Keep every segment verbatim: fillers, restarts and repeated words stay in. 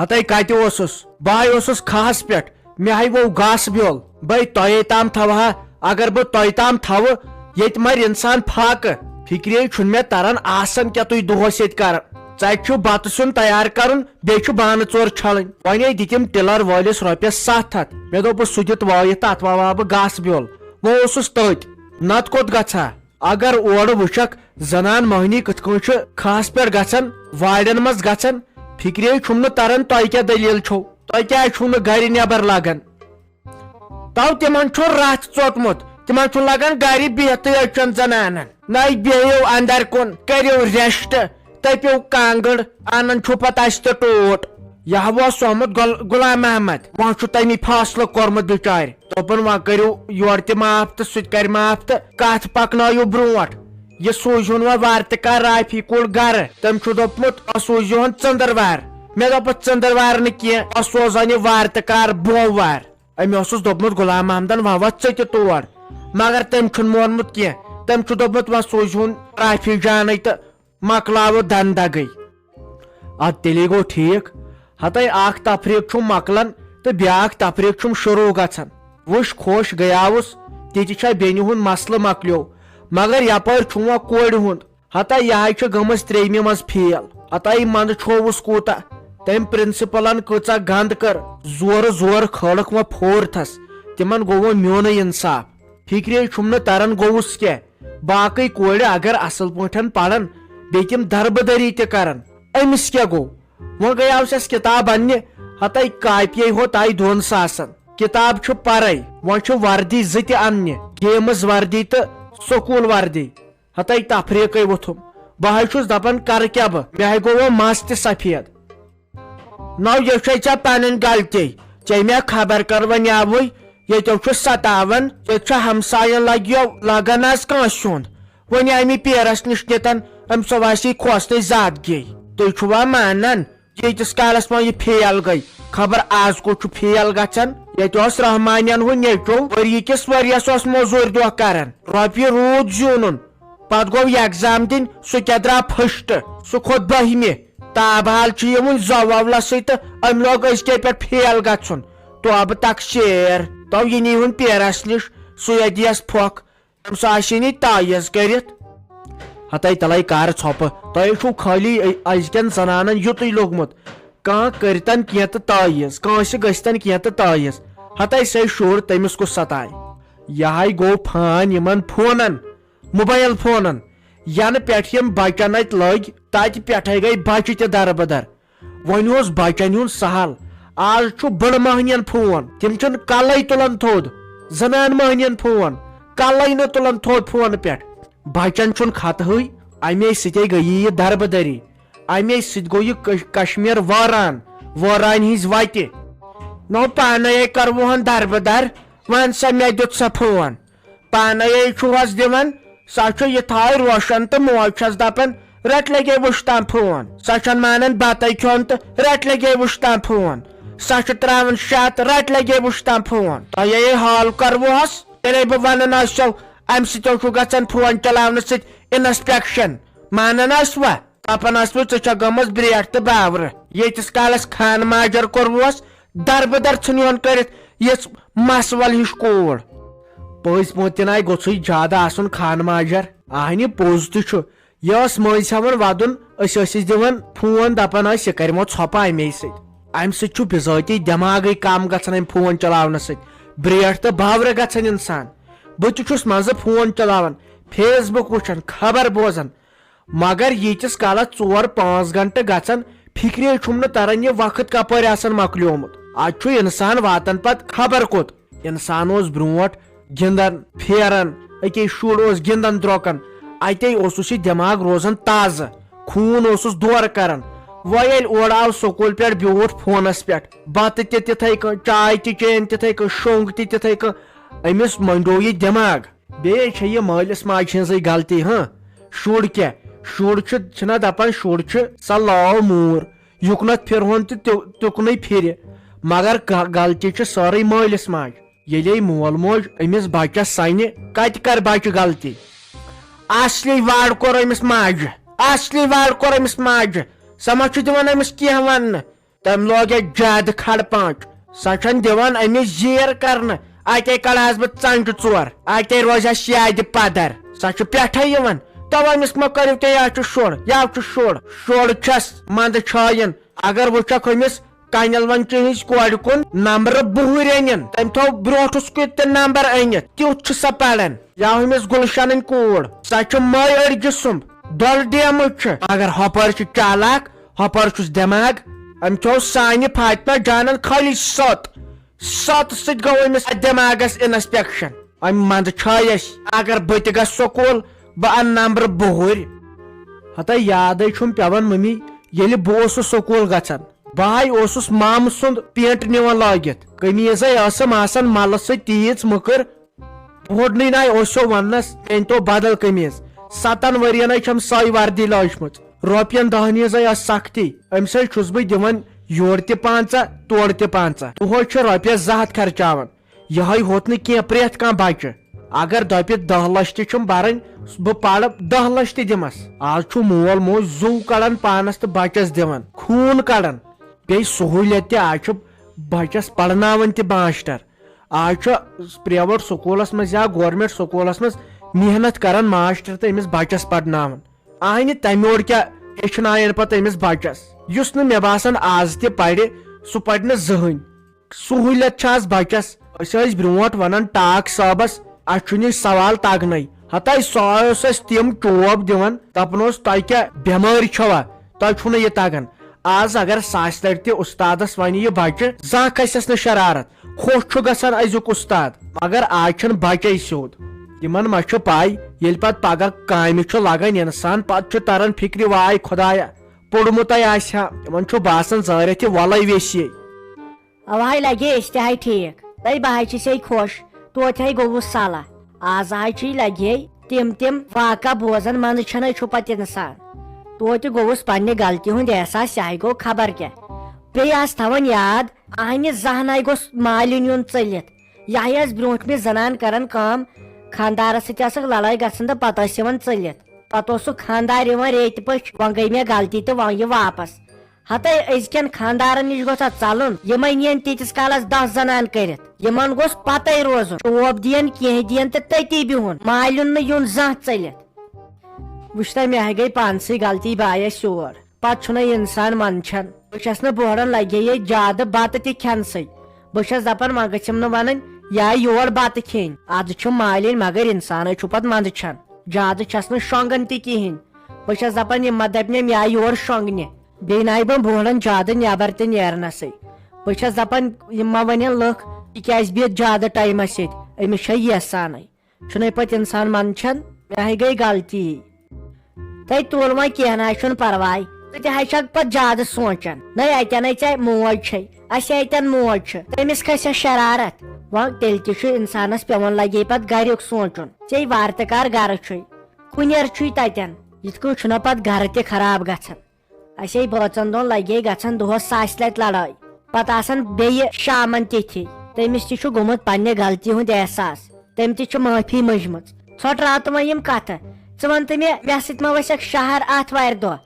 ہتے کتہِ اوسُس؟ بہٕ ہاے اوسُس کھہس پٮ۪ٹھ، مےٚ ہاے ووٚو گاسہٕ بیول۔ بے تۄہے تام تھاوہا، اگر بہٕ تۄہہِ تام تھاوٕ، ییٚتہِ مرِ انسان فاقہٕ۔ فکرے چھُنہٕ مےٚ تران آسان کیٛاہ تُہۍ دۄہس ییٚتہِ کران۔ ژےٚ چھُ بتہٕ سیُن تیار کرُن، بیٚیہِ چھُ بانہٕ ژور چھلٕنۍ۔ وۄنے دِتِم ٹِلر وٲلِس رۄپیس ستھ ہتھ۔ مےٚ دوٚپُس سُہ دِتھ وٲیِتھ تہٕ اتھ وواہٕ بہٕ گاسہٕ بیول۔ وۄنۍ اوسُس تٔتۍ، نتہٕ کوٚت گژھٕ ہا؟ اگر اورٕ وٕچھکھ، زنان مۄہنی کِتھ کٔنۍ چھِ کھہس پٮ۪ٹھ گژھان، وارٮ۪ن منٛز گژھان، فکرے چھُم نہٕ تران تۄہہِ کیٛاہ دٔلیٖل چھو، تۄہہِ کیٛازِ چھُو نہٕ گرِ نٮ۪بر لگان؟ تو تِمن چھُ رتھ ژوٚٹمُت، تِمن چھُ لگان گرِ بِہتھٕے أچھن زنانن۔ نَے بیٚہِو اندر کُن، کٔرِو rest، تٔپِو کانٛگٕر، انان چھُ پتہٕ اسہِ تہِ ٹوٹھ۔ یہِ ہا اوس سومُت غل-، غلام محمد، وۄنۍ چھُ تٔمی فٲصلہٕ کوٚرمُت بِچارِ۔ دوٚپُن، وۄنۍ کٔرِو یورٕ تہِ معاف تہٕ سُہ تہِ کرِ معاف تہٕ کتھ پکنٲیِو برونٛٹھ۔ یہِ سوٗزِہُن وۄنۍ وارٕ تہِ کر رافی کُل گرٕ۔ تٔمۍ چھُ دوٚپمُت، وۄنۍ سوٗزِہُن ژٔنٛدٕروار۔ مےٚ دوٚپُس، ژٔنٛدٕروار نہٕ کینٛہہ، وۄنۍ سوزن یہِ وارٕ تہِ کر بوموار۔ أمۍ اوسُس دوٚپمُت غلام محمدن، وۄنۍ وَتھ ژٕ تہِ تور، مگر تٔمۍ چھُنہٕ مونمُت کینٛہہ۔ تٔمۍ چھُ دوٚپمُت، وۄنۍ سوٗزِہُن رافی جانٕے تہٕ مۄکلاوو دندگی۔ ادٕ تیٚلے گوٚو ٹھیٖک۔ ہتے اکھ تفریٖق چھُم مۄکلان تہٕ بیٛاکھ تفریٖق چھُم شروٗع گژھان۔ وٕچھ، خۄش گٔیاوُس، تہِ تہِ چھا بیٚنہِ ہُنٛد مسلہٕ مۄکلیو، مگر یپٲرۍ چھُم وۄنۍ کورِ ہُنٛد۔ ہتا یہِ ہاے چھِ گٔمٕژ ترٛیٚیمہِ منٛز فیل۔ ہتا یہِ منٛدٕ چھووُس کوٗتاہ۔ تٔمۍ پرنسپلن کۭژاہ گنٛد کٔر۔ زورٕ زورٕ کھٲلٕکھ وۄنۍ فورتھس۔ تِمن گوٚو وۄنۍ میونٕے انصاف۔ فکرے چھُم نہٕ تران گوٚوُس کیٛاہ۔ باقٕے کورِ اگر اصل پٲٹھۍ پرن، بیٚیہِ تِم دربٕدٔری تہِ کرن، أمِس کیٛاہ گوٚو؟ وۄنۍ گٔیاوس کتاب اننہِ، ہتے کاپیے ہوت آیہِ دۄن ساسن۔ کتاب چھِ پرے، وۄنۍ چھِ وردی زٕ تہِ اننہِ، گیمز وردی تہٕ سکوٗل وردی۔ ہتے تفریٖقے ووٚتھُم۔ بہٕ ہاے چھُس دپان، کرٕ کیٛاہ بہٕ؟ مےٚ ہاے گوٚو وۄنۍ مس تہِ سفید۔ نو، یہِ چھے ژےٚ پنٕنۍ غلطی۔ ژےٚ مےٚ خبر کر وۄنۍ آوٕے، ییٚتیو چھُ ستاوان، ییٚتہِ چھُ ہمساین لگیو لگان از کٲنٛسہِ ہُنٛد۔ وۄنۍ آیہِ مےٚ پیرس نِش نِتن، أمۍ سو آسی کھوژنٕے زیادٕ گے۔ تُہۍ چھُوا مانان؟ ییٖتِس کالس وۄنۍ یہِ فیل گٔے، خبر آز کوٚت چھُ فیل گژھان۔ ییٚتہِ اوس رحمانیَن ہُنٛد نیٚچوٗ، ؤری کِس ؤریَس اوس موٚزوٗرۍ دۄہ کران، رۄپیہِ روٗد زیوٗنُن، پتہٕ گوٚو ایگزام دِنۍ، سُہ کیٛاہ درٛاو فسٹ، سُہ کھوٚت بٔہمہِ۔ تاب حال چھُ یہِ وُنہِ زوٚو وولسٕے تہٕ أمۍ لوگ أزکے پٮ۪ٹھ فیل گژھُن۔ توبہٕ تقصیر، تو یہِ نی ہُن پیرس نِش، سُے دِیس پھۄکھ۔ أمِس آسہِ نہٕ تعویذ کٔرِتھ۔ ہتے تلے کر ژھۄپہٕ، تۄہے چھُو خٲلی أ-، أزکٮ۪ن زنانن یُتُے لوٚگمُت۔ کانٛہہ کٔرتن کینٛہہ تہٕ تعویذ، کٲنٛسہِ گٔژھتن کینٛہہ تہٕ تعویذ۔ ہتے سُے شُر، تٔمِس کُس ستایہِ؟ یہِ ہاے گوٚو فان یِمن فونن، موبایل فونن۔ ینہٕ پٮ۪ٹھ یِم بچن اتہِ لٔگۍ، تتہِ پٮ۪ٹھے گٔے بچہِ تہِ دربدر۔ وۄنۍ اوس بچن ہُنٛد سہل۔ آز چھُ بٔڑ مٔہنِین فون، تِم چھِنہٕ کلے تُلان تھوٚد۔ زنان مٔہنِین فون، کلے نہٕ تُلان تھوٚد فونہٕ پٮ۪ٹھ۔ بچن چھُنہٕ خطہٕے، امے سۭتے گٔیی یہِ دربدری۔ امے سۭتۍ گوٚو یہِ کش-، کشمیر وٲران، وٲرانہِ ہٕنٛزِ وتہِ۔ نو پانے کرٕوہن دربدر، وۄنۍ سا مےٚ دیُت سا فون۔ پانے چھُہس دِوان، سۄ چھُ یہِ تھاے روشن تہٕ موج چھس دپان، رٹ لگے وٕچھ تام فون۔ سۄ چھنہٕ مانان بتَے کھیوٚن تہٕ رٹ لگے وٕچھ تام فون۔ سۄ چھِ تراوان شت، رٹ لگے وٕچھ تام فون۔ تۄہے حال کروہس، ییٚلے بہٕ ونان آسو، امہِ سۭتۍ چھُ گژھان فون چلاونہٕ سۭتۍ انسپیکشن۔ مانان آسوا؟ دپان آسوٕ، ژٕ چھکھ گٔمٕژ برٛیٹھ تہٕ باورٕ۔ ییٖتِس کالس خان ماجر کوٚروس دربٕدر، ژھٕنِہون کٔرِتھ یِژھ مسول ہِش کوٗر۔ پٔزۍ پٲٹھۍ تہِ ناے گوٚژھُے زیادٕ آسُن خان ماجر۔ اہنہِ پوٚز تہِ چھُ، یہِ ٲس مٔنٛزۍ ہٮ۪وان ودُن، أسۍ ٲسِس دِوان فون، دپان ٲسۍ، یہِ کرِ وۄنۍ ژھۄپہٕ امے سۭتۍ۔ امہِ سۭتۍ چھُ بِذٲتی دٮ۪ماغٕے کم گژھان امہِ فون چلاونہٕ سۭتۍ، برٛیٹھ تہٕ باورٕ گژھان انسان۔ بہٕ تہِ چھُس منٛزٕ فون چلاوان، فیس بُک وٕچھان، خبر بوزان، مگر ییٖتِس کالس ژور پانٛژھ گنٹہٕ گژھن، فکرے چھُم نہٕ تران یہِ وقت کپٲرۍ آسان مۄکلیومُت۔ اتھ چھُ انسان واتان پتہٕ خبر کوٚت۔ انسان اوس برونٛٹھ گنٛدان، پھیران، أکے شُر اوس گنٛدان درٛوکان، اتے اوسُس یہِ دٮ۪ماغ روزان تازٕ، خوٗن اوسُس دورٕ کران۔ وۄنۍ ییٚلہِ اورٕ آو سکوٗل پٮ۪ٹھ بیوٗٹھ فونس پٮ۪ٹھ، بتہٕ تہِ تِتھے کٔنۍ، چاے تہِ چین تِتھے کٔنۍ، شۄنٛگ تہِ تِتھے کٔنۍ، أمِس مۄنڈیو یہِ دٮ۪ماغ۔ بیٚیہِ چھےٚ یہِ مٲلِس ماجہِ ہٕنٛزٕے غلطی، ہاں۔ شُر کیٛاہ؟ شُر چھُ، چھِنہ دَپان، شُر چھُ سا لٲو موٗر، یُکنَتھ پھِرہون تہٕ تیُ-، تیُکنُے پھِرِ۔ مگر غ-، غلطی چھِ سٲرٕے مٲلِس ماجہِ۔ ییٚلے مول موج أمِس بَچَس سَنہِ، کَتہِ کَرِ بَچہِ غلطی؟ اَصلی وار کوٚر أمِس ماجہِ، اَصلی وار کوٚر أمِس ماجہِ۔ سۄ ما چھُ دِوان أمِس کینٛہہ وَننہٕ۔ تٔمۍ لوگ یہِ زیادٕ کھڑ پانچ۔ سۄ چھَنہٕ دِوان أمِس زیٖر کرنہٕ۔ اَتے کڑہَس بہٕ ژنٛجہِ ژور، اَتے روزٮ۪س یادِ پدر۔ سۄ چھِ پٮ۪ٹھَے یِوان۔ تو أمِس مہ کٔرِو تُہۍ، یا چھُ شُر، یا چھُ شُر۔ شُر چھَس منٛدٕ چھٲیِن۔ اگر وٕچھکھ أمِس کنٮ۪ل ونچہِ ہٕنٛز کورِ کُن نمبرٕ بُہٕرۍ أنِن۔ تٔمۍ تھوٚو برونٛٹھس کیُتھ تہِ نمبر أنِتھ، تیُتھ چھُ سۄ پران۔ یا ہُمِس گُلشنٕنۍ کوٗر، سۄ چھِ مٲے أڑجہِ سُمب، دۄلہٕ ڈیمٕچ چھِ۔ مگر ہۄپٲرۍ چھِ چالاک، ہۄپٲرۍ چھُس دٮ۪ماغ۔ أمۍ تھوٚو سانہِ فاطمہ جانن خٲلی سوٚت۔ سوٚت سۭتۍ گوٚو أمِس دٮ۪ماغس انسپیکشن۔ أمۍ منٛزٕ چھٲے أسۍ، اگر بہٕ تہِ گژھٕ سکوٗل، بہٕ انہٕ نمبرٕ بُہٕرۍ۔ ہتا یادے چھُم پٮ۪وان ممی، ییٚلہِ بہٕ اوسُس سکوٗل گژھان، بہٕ ہاے اوسُس مامہٕ سُنٛد پینٹ نِوان لٲگِتھ۔ قمیٖضے ٲسٕم آسان ملہٕ سۭتۍ تیٖژ مٔکٕر، بوڈنٕے ناے اوسو وننس، أنۍ تو بدل قمیٖض۔ ستن ؤرین ہے چھم سۄے وردی لٲجمٕژ۔ رۄپین دہن ہٕنٛز ہے ٲس سختی۔ أمِس ہے چھُس بہٕ دِوان یورٕ تہِ پنٛژاہ، تورٕ تہِ پنٛژاہ۔ دۄہے چھُ رۄپیس زٕ ہتھ خرچاوان۔ یِہوٚے ہوٚت نہٕ کینٛہہ پرٛٮ۪تھ کانٛہہ بچہٕ۔ اگر دۄپہِ دَہ لَچھ تہِ چھُم بَرٕنۍ، بہٕ پَرٕ دَہ لَچھ تہِ دِمَس۔ آز چھُ مول موج زُو کَڑان پانَس تہٕ بَچَس دِوان، خوٗن کَڑان۔ بیٚیہِ سہوٗلیت تہِ، آز چھُ بَچَس پَرناوان تہِ ماسٹر۔ آز چھُ پرٛیویٹ سکوٗلَس منٛز یا گورمٮ۪نٛٹ سکوٗلَس منٛز محنت کَران ماسٹر تہٕ أمِس بَچَس پَرناوان۔ اہنہِ تمہِ اور کیٛاہ ہیٚچھناون پتہٕ أمِس بچس، یُس نہٕ مےٚ باسان از تہِ پرِ، سُہ پرِ نہٕ زٕہٕنۍ۔ سہوٗلیت چھِ از بچس۔ أسۍ ٲسۍ برونٛٹھ ونان ٹاک صٲبس، اسہِ چھُنہٕ یہِ سوال تگنٕے۔ ہتاے سُہ اوس اسہِ تِم چوب دِوان، دپان اوس، "تۄہہِ کیٛاہ بٮ۪مٲرۍ چھوا؟ تۄہہِ چھُو نہٕ یہِ تگان۔" از اگر ساسہِ لٹہِ تہِ استادس ونہِ یہِ بچہِ، زانٛہہ کھسٮ۪س نہٕ شرارت۔ خۄش چھُ گژھان أزیُک استاد، مگر آز چھُنہٕ بچے سیوٚد۔ یِمن ما چھُ پَے، ییٚلہِ پتہٕ پگاہ کامہِ چھُ لگان انسان، پتہٕ چھُ تران فکرِ، واے خدایا، پوٚرمُتٕے آسہِ ہا۔ یِمن چھُ باسان زٲرِتھ یہِ وۄلے ویسے۔ اواے لگے أسۍ تہِ ہاے ٹھیٖک، تَے بہٕ ہاے چھِسے خۄش، توتہِ ہاے گوٚوُس صلاح۔ آز ہاے چھُے لگے تِم تِم واقعہ بوزان، منٛزٕ چھَنَے چھُ پتہٕ انسان۔ توتہِ گوٚوُس پننہِ غلطی ہُنٛد احساس، یہِ ہاے گوٚو خبر کیٛاہ۔ بیٚیہِ آس تھاوان یاد، اہنہِ زہناے گوٚژھ مالیُن یُن ژٔلِتھ۔ یہِ ہاے ٲس برونٛٹھ مےٚ زنان کران کٲم، خانٛدارس سۭتۍ ٲسٕکھ لڑٲے گژھان تہٕ پتہٕ ٲسۍ یِوان ژٔلِتھ۔ پتہٕ اوس سُہ خانٛدار یِوان ریتہِ پٲٹھۍ، وۄنۍ گٔے مےٚ غلطی تہٕ وۄنۍ یہِ واپس۔ ہتے أزکٮ۪ن خانٛدارن نِش گوٚژھ اتھ ژلُن، یِمے نِین تیٖتِس کالس دہ زنان کٔرِتھ۔ یِمن گوٚژھ پتے روزُن، چوب دِین، کینٛہہ دِین تہٕ تٔتی بِہُن، مالیُن نہٕ یُن زانٛہہ ژٔلِتھ۔ وٕچھ تہ، مےٚ ہاے گٔے پانسٕے غلطی، بہٕ آیس یور۔ پتہٕ چھُنَے اِنسان منٛدچھان۔ بہٕ چھَس نہٕ بوہڑن لگے یے زیادٕ بتہٕ تہِ کھٮ۪نسٕے۔ بہٕ چھَس دپان، وۄنۍ گٔژھِم نہٕ وَنٕنۍ، یا یور بتہٕ کھیٚنۍ۔ ادٕ چھُ مالِنۍ، مگر اِنسانَے چھُ پتہٕ منٛدچھان۔ زیادٕ چھَس نہٕ شۄنٛگان تہِ کِہیٖنۍ۔ بہٕ چھَس دپان، یِم ما دَپنٮ۪م یا یور شۄنٛگنہِ۔ بیٚیہِ نَے بہٕ بوہڑن زیادٕ نٮ۪بر تہِ نیرنَسٕے۔ بہٕ چھَس دپان، یِم ما وَنن لُکھ، یہِ کیٛازِ بیٚہہِ زیادٕ ٹایمَس ییٚتہِ؟ أمِس چھےٚ ییٚسانَے۔ چھُنَے پتہٕ اِنسان منٛدچھان، مےٚ ہاے گٔے غلطی۔ تَے تُل وۄنۍ، کینٛہہ نہ حظ چھُنہٕ پرواے۔ ژٕ تہِ حظ چھَکھ پتہٕ زیادٕ سونٛچان۔ نَے اَتٮ۪نَے ژےٚ موج چھے، اَسہِ اَتٮ۪ن موج چھِ، تٔمِس کھسہِ شرارت۔ وۄنۍ تیٚلہِ تہِ چھُ اِنسانَس پٮ۪وان لگے پتہٕ گریُک سونٛچُن۔ ژےٚ وارٕ تہٕ کر گرٕ چھُے، کُنیر چھُے تَتٮ۪ن۔ یِتھ کٔنۍ چھُنہ پتہٕ گرٕ تہِ خراب گژھان۔ اَسے بٲژن دۄن لگے گژھان دۄہس ساسہِ لٹہِ لڑٲے، پتہٕ آسان بیٚیہِ شامن تِتھی۔ تٔمِس تہِ چھُ گوٚمُت پننہِ غلطی ہُنٛد احساس، تٔمۍ تہِ چھِ معٲفی مٔنجمٕژ۔ ژھۄٹراو تہٕ وۄنۍ یِم کتھٕ۔ ژٕ وَن تہٕ مےٚ، مےٚ سۭتۍ ما ؤسٮ۪کھ شہر آتھوارِ دۄہ؟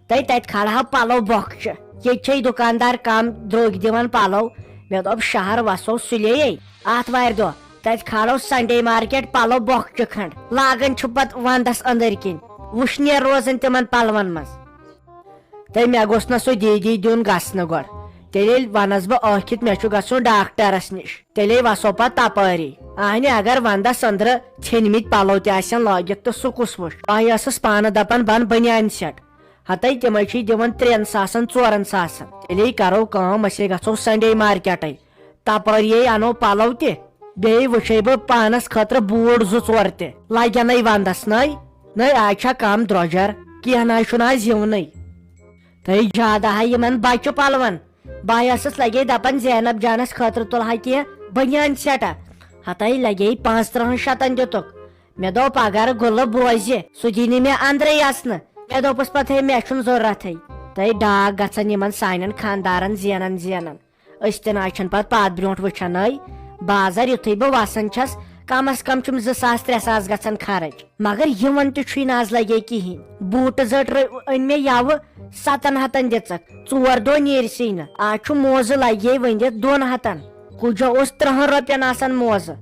تَے تَتہِ کھالہٕ ہاو پلو بۄکچہِ۔ ییٚتہِ چھے دُکاندار کم درٛوگۍ دِوان پلو۔ مےٚ دوٚپ، شہر وسو سُلے آتھوارِ دۄہ۔ تَتہِ کھالو سنڈے مارکیٹ پلو بۄکچہِ کھنڈ۔ لاگان چھُ پتہٕ ونٛدس أنٛدٕرۍ کِنۍ وُشنیر روزان تِمن پلون منٛز۔ تہٕ مےٚ گوٚژھ نہ سُہ دیٖدی دیُن گژھنہٕ گۄڈٕ۔ تیٚلہِ ییٚلہِ وَنس بہٕ ٲکھِتھ مےٚ چھُ گژھُن ڈاکٹرس نِش، تیٚلے وَسو پتہٕ تپٲری۔ اہنہِ، اگر ونٛدس أنٛدرٕ ژھیٚنمٕتۍ پلو تہِ آسن لٲگِتھ تہٕ سُہ کُس وٕچھ؟ بہٕ آسس پانہٕ دپان بن بنیان سیٹ۔ ہتے تِمے چھِ دِوان ترٛٮ۪ن ساسن، ژورن ساسن۔ تیٚلے کرو کٲم، أسے گژھو سنڈے مارکیٹے۔ تپٲرۍ یے انو پلو تہِ، بیٚیہِ وٕچھے بہٕ پانس خٲطرٕ بوٗٹ زٕ ژور تہِ۔ لگن ہے ونٛدس نٔے نٔے، آز چھا کم درۄجر، کینٛہہ نہ حظ چھُنہٕ آز یِونٕے۔ تہٕ زیادٕ ہا یِمن بچہٕ پلون۔ بہٕ ٲسٕس لگے دپان زینب جانس خٲطرٕ تُلہٕ ہا کینٛہہ بنیان سیٹا۔ ہتے لگے پانٛژترٕہن شتن دِتُکھ۔ مےٚ دوٚپ اگر گُلہٕ بوزِ، سُہ دِنہِ مےٚ اندرے اژنہٕ۔ مےٚ دوٚپُس پتہٕ، ہے، مےٚ چھُنہٕ ضروٗرتھٕے۔ تہٕ ڈاکھ گژھن یِمن سانٮ۪ن خانٛدارن زینن زینن۔ أسۍ تہِ نہ حظ چھِنہٕ پتہٕ پتھ برونٛٹھ وٕچھان۔ نٔے بازر یُتھُے بہٕ وسان چھَس، کم از کم چھُم زٕ ساس ترٛےٚ ساس گژھان خرٕچ۔ مگر یِوان تہِ چھُے نہٕ از لگے کِہینۍ۔ بوٗٹہٕ زٔٹ رٔ-، أنۍ مےٚ یوٕ ستن ہتن دِژکھ، ژور دۄہ نیرسٕے نہٕ۔ آز چھُ موزٕ لگے ؤنِتھ دۄن ہتن۔ کُجا اوس ترٕہن رۄپین آسان موزٕ۔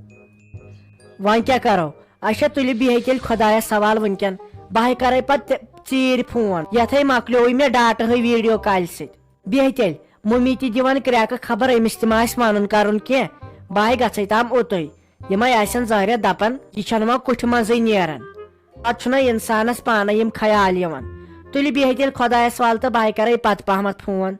وۄنۍ کیٛاہ کرو؟ اچھا، تُلِو بِہِو تیٚلہِ خۄدایس حوالہٕ وٕنکٮ۪ن۔ بہٕ ہے کرے پتہٕ تہِ-، ژیٖرۍ فون۔ یتھے مۄکلیووٕے مےٚ ڈاٹہٕ ہٕے ویڈیو کالہِ سۭتۍ۔ بیٚہہ تیٚلہِ، مٔمی تہِ دِوان کرٛٮ۪کہٕ، خبر أمِس تہِ ما آسہِ وَنُن کرُن کینٛہہ۔ بہٕ ہاے گژھے تام اوٚتُے، یِمے آسن ظٲہرہ دپان، یہِ چھنہٕ وۄنۍ کُٹھِ منٛزٕے نیران۔ پتہٕ چھُنہ انسانس پانے یِم خیال یِوان۔ تُلہِ بیٚہہ تیٚلہِ خۄدایس وال تہٕ بہٕ ہاے کرے پتہٕ پہمتھ فون۔